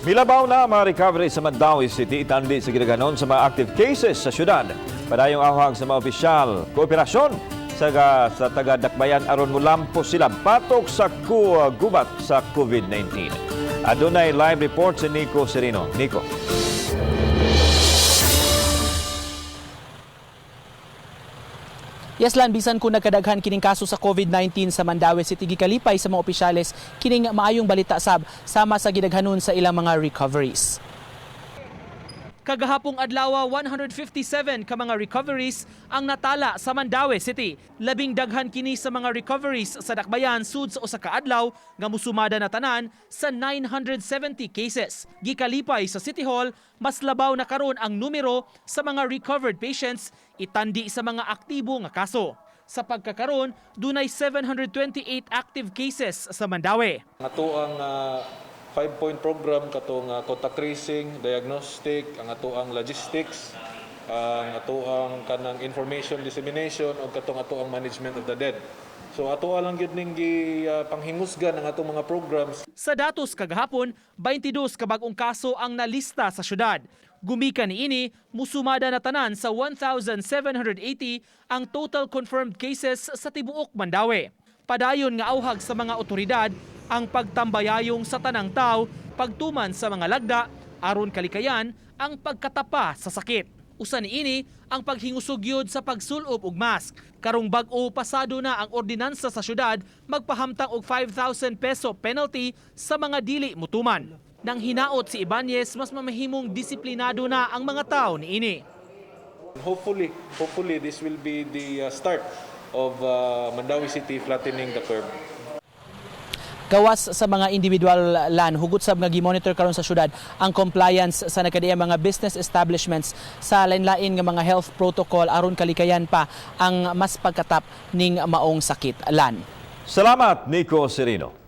Milabaw na ang mga recovery sa Mandaue City, itandi sa gidaghanon sa mga active cases sa syudad. Padayong awhag sa mga opisyal, kooperasyon sa taga-Dakbayan aron mulampos sila batok sa gubat sa COVID-19. Adunay live report si Nico Serino. Nico. Yes, Lan, bisan kung nagkadaghan kining kaso sa COVID-19 sa Mandaue City, gikalipay sa mga opisyales kining maayong balita sab sama sa gidaghanon sa ilang mga recoveries. Kagahapong adlaw, 157 ka mga recoveries ang natala sa Mandaue City. Labing daghan kini sa mga recoveries sa Dakbayan sud sa usa ka adlaw nga musumada na tanan sa 970 cases. Gikalipay sa City Hall, mas labaw na karon ang numero sa mga recovered patients itandi sa mga aktibo nga kaso. Sa pagkakaron, dunay 728 active cases sa Mandaue. Ang atoang five-point program katong contact tracing, diagnostic, ang atoang logistics, ang atoang kanang information dissemination ug katong atoang management of the dead. So atoa lang gyud ning gi panghingusgan ang atong mga programs. Sa datos kagahapon, 22 ka bag-ong kaso ang nalista sa syudad. Gumikan niini, musumada na tanan sa 1,780 ang total confirmed cases sa tibuok Mandaue. Padayon nga auhag sa mga otoridad ang pagtambayayong sa tanang tao, pagtuman sa mga lagda, aron kalikayan ang pagkatapa sa sakit. Usa niini ang paghingusog yun sa pagsulob og mask. Karong bag-o, pasado na ang ordinansa sa syudad magpahamtang og 5,000 peso penalty sa mga dili mutuman. Nang hinaot si Ibanez, mas mamahimong disiplinado na ang mga tao niini. Hopefully this will be the start of Mandaue City flattening the curve. Gawas sa mga individual, Lan, hugot sab nga gi-monitor karon sa syudad ang compliance sa nakadiya mga business establishments sa lain-lain nga mga health protocol aron kalikayan pa ang mas pagkatap ning maong sakit, Lan. Salamat, Nico Serino.